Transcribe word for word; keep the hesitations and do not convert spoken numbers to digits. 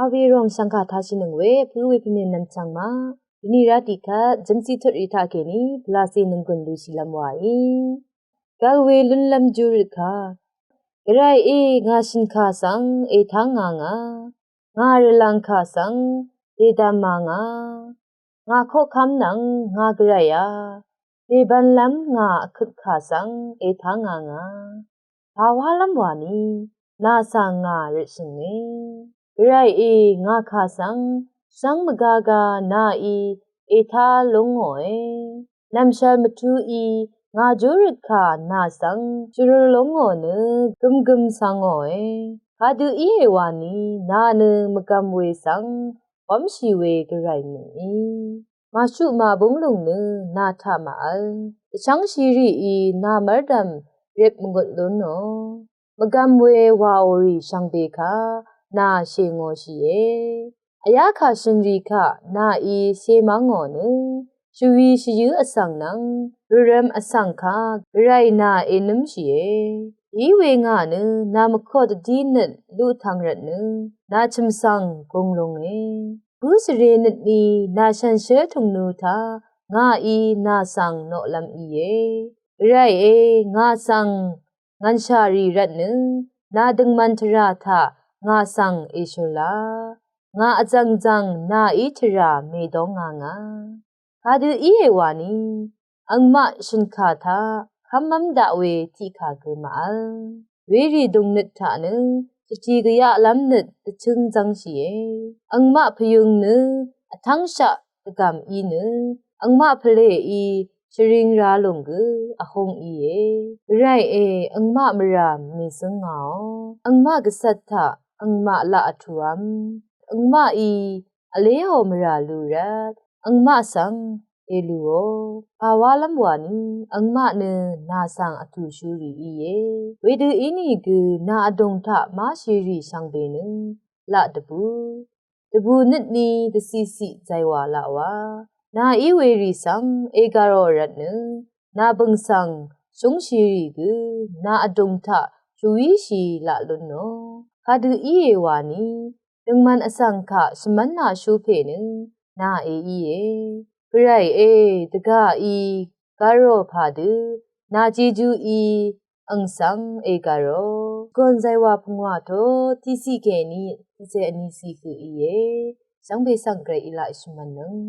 Aweròng shvngkà tashìnøng we pø̄ we pvmè nvmchvng ma. Dvni rá tiqkvt jømsi tut rì taqkèní pvlacè nònggùn lushìlv́m wàí. Gvl we lúnlv́m júrøt kà. Gvray í ngà shø̀n kà svng ètáng ngà ngà. Ngà rvlv̀ng kà svng dèdv̀m mà ngà. Ngà koqkv́m nvng ngà Gvray a. Dèbvnlv́m ngà vkøt kà svng ètáng ngà ngà. Pàwálv́m wàni nà svng ngà røtshø̀nge. Gvray í ngà kà svng shvngmvgaga nàí ètá lúngòe. Nv̀mshvr mvtú í ngà júrøt kà nà svng shvrø lúngò nø gømgøm svngòe. Kadø íe wàni nà nø mvgvm we svng wv́mshì we Gvray mø̀í. Màshuq màbúng lùng nø nà taq màvl. Dvchv́ngshì rìí nà mv́rdv̀m rip mvngut lúnò. Mvgvm we wàòrì shvngbe kà nà shèngōshìe. Vyá kà shø̀nrì kà nàí shemv́ngò nø shvwi shvyǿ vsvng nvng rvrv̄m vsvng kà Gvray nà ènǿmshìe. Íwe ngà nø nà mvkot dvdí nøt luqtvng rvtnø nà chø̀m svng gung lunge. Bǿ svre nøtni nà shànshér tùngnu taq ngàí nà svng noqlv́m íe. Gvray e ngà svng ngv̀nshà rì rvtnø nà døngman tvrà taq ngà svng èshø̀r la. Ngà vzv̀ngzv̀ng nàí tvrà mèdóng ngà ngà. Kadø íe wàni angmaq shø̀n kà taq kv́mv́m daq we tiqkà gø màvl. Werì dùngnøt taq nø shvti gvyaqlv́m nøt dvchǿng zv́ngshìe. Angmaq pvyøng nø vtv́ngshaq dvgv̀m í nø angmaq pvlèí shvring ra lùng gø vhung íe. Gvray e angmaq mvrà mèzǿng ngàò. Angmaq gvcvt taq angmaq laq vtùv́m. Angmaqí vléò mvrà lú rvt angmaq svng èlùò. Pàwálv́m wàni angmaq nø nà svng vtùshúrì íe. Wedø ínìgø nà vdùng taq máshìrì shvngbe nø laq dvbù. Dvbù nøtni dvciqciq zaywà laq wa. Nà í werì svng ègàrò rvtnø nà bø̀ng svng shúngshìrì gø nà vdùng taq shvwíshì laq lúnò. Kadø íe wàni døngman vsvng kaq shvmv́n nà shú pè nø nà èíe. Gvray e dvgàí gàrò pà dø nà jejú í ang svng ègàrò. Gòn zaywà pungwà to tiqciq kèní tiqcè vniciq høq íe. Shvngbe svng Gvray í laq shvmv́nnøng.